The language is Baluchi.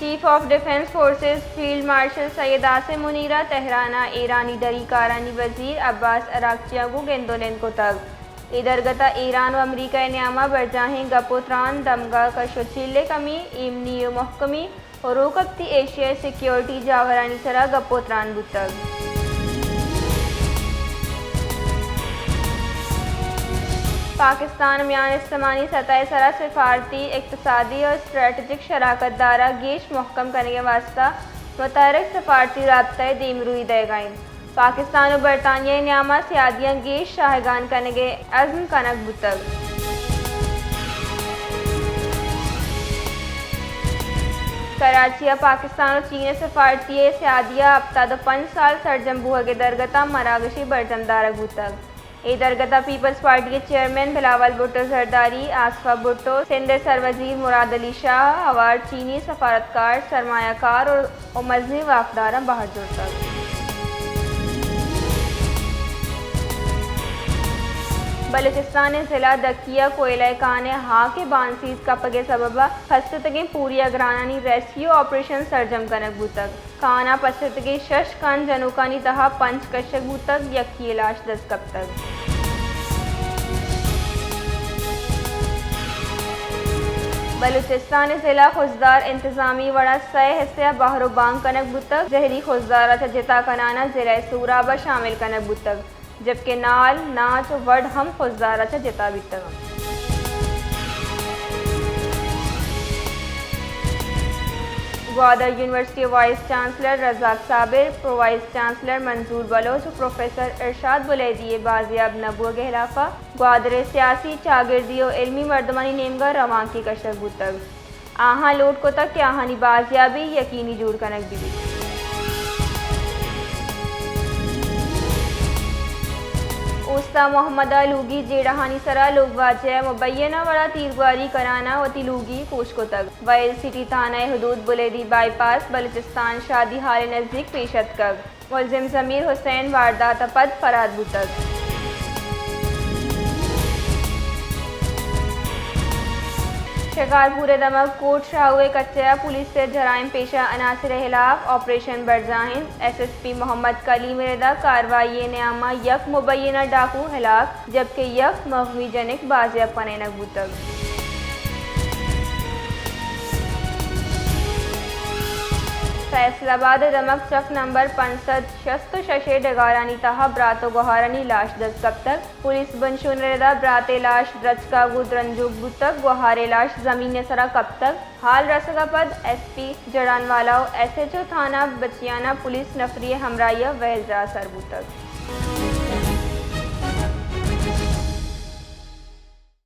Chief of defence forces field marshal Syed Asim Munir ءَ تہران ءَ ایرانی دری کارانی وزیر عباس عراقچی ءَ گوں گند ءُ نند کتگ۔ اے درگت ءَ ایران ءُ امریکہ ءِ نیام ءَ برجاہیں گپ ءُ تران، دمگ ءِ کش ءُ چیل ءِ کمی، ایمنی ءُ مھکمی ءُ روکپتی ایشیا ءِ سیکیورٹی جاورانی سر ءَ گپ ءُ تران بوتگ۔ پاکستان ءُ میان استمانی سطح ءِ سر ءَ سفارتی، اقتصادی ءُ اسٹریٹجک شراکت دار ءَ گیش مھکم کنگ ءِ واستہ متحرک سفارتی رابطہ ءِ دیمروئی دئیگ ءَ اِنت۔ پاکستان ءُ برطانیہ ءِ نیام ءَ سیادیاں گیش شاہگان کنگ ءِ عزم کنگ بوتگ۔ کراچی ءَ پاکستان ءُ چین ءِ سفارتی ءِ سیادی ءِ ھپتاد ءُ پنچ سال سرجم بوھگ ءِ درگت ءَ مراگشے برجم دارگ بوتگ۔ اے درگت ءَ پیپلز پارٹی ءِ چیئرمین بلاول بھٹو زرداری، آصفہ بھٹو، سندھ ءِ سروزیر مراد علی شاہ، ھوار چینی سفارتکار، سرمایہ کار ءُ، ءُ مزنیں واکداراں بھر زرتگ۔ بلوچستان ءِ ضلع دکی ءَ کوئلہ کان ءِ ھاک ءِ بانسیز کپگ ءِ سبب ءَ پسیتگیں پوریاگرھانانی ریسکیو آپریشن سرجم کنگ بوتگ۔ کان ءَ پسیتگیں شش کن جنوکانی تہا پنچ کشگ بوتگ، یکے ءِ لاش دست کپتگ۔ بلوچستان ءِ ضلع خضدار انتظامی وڑ ءَ سئے حصہ ءَ بھر ءُ بانگ کنگ بوتگ۔ زھری خضدار ءَ چہ جتا کنان ءَ ضلع سوراب ءَ شامل کنگ بوتگ۔ جبکہ نال، ناچ ءُ وڈ ھم خضدار ءَ چہ جتا بیتگ اَنت۔ گوادر یونیورسٹی ءِ وائس چانسلر رزاق صابر، پرو وائس چانسلر منظور بلوچ ءُ پروفیسر ارشاد بلیدی ءِ بازیاب نہ بوگ ءِ ھلاپ ءَ گوادر ءِ سیاسی، چاگردی ءُ علمی مردمانی نیمگ ءَ روانکے کشگ بوتگ۔ آھاں لوٹ کتگ کہ آھانی بازیابی یقینی جوڑ کنگ بہ بیت۔ اوست ءَ محمد ءِ لوگی جیڑہانی سر ءَ لوگواجہ ءَ مبینہ وڑ ءَ تیرگواری کنان ءَ وتی لوگی پوش کتگ۔ ویل سٹی تھانہ ءِ حدود بلیدی بائی پاس بلوچستان شادی ھال ءِ نزیک پیش اتکگ۔ ملزم ضمیر حسین واردات ءَ پد فرار بوتگ۔ شکارپور ءِ دمگ کوٹ شاہو ءِ کچہ ءَ پولیس ءِ جرائم پیشہ عناصر ءِ ھلاپ آپریشن برجاہ اِنت۔ ایس ایس پی محمد کلیم ءِ رد ءَ کاروائی ءِ نیام ءَ یک مبینہ ڈاکو ھلاک، جبکہ یک مغوی جنک بازیاب کنینگ بوتگ۔ فیصل آباد ءِ دمگ چک نمبر پنچ سد شست ءُ شش ءِ ڈگارانی تہا برات ءُ گوھارانی لاش دست کپتگ۔ پولیس بنشون ءِ رد ءَ برات ءِ لاش درچک ءَ گوں درنجوک بوتگ، گوھار ءِ لاش زمین ءِ سر ءَ کپتگ۔ ھال رسگ ءَ پد ایس پی جڑانوالہ ءُ ایس ایچ او تھانہ بچیانہ پولیس نفری ءِ ھمراھی ءَ ویل جاہ ءَ سر بوتگ۔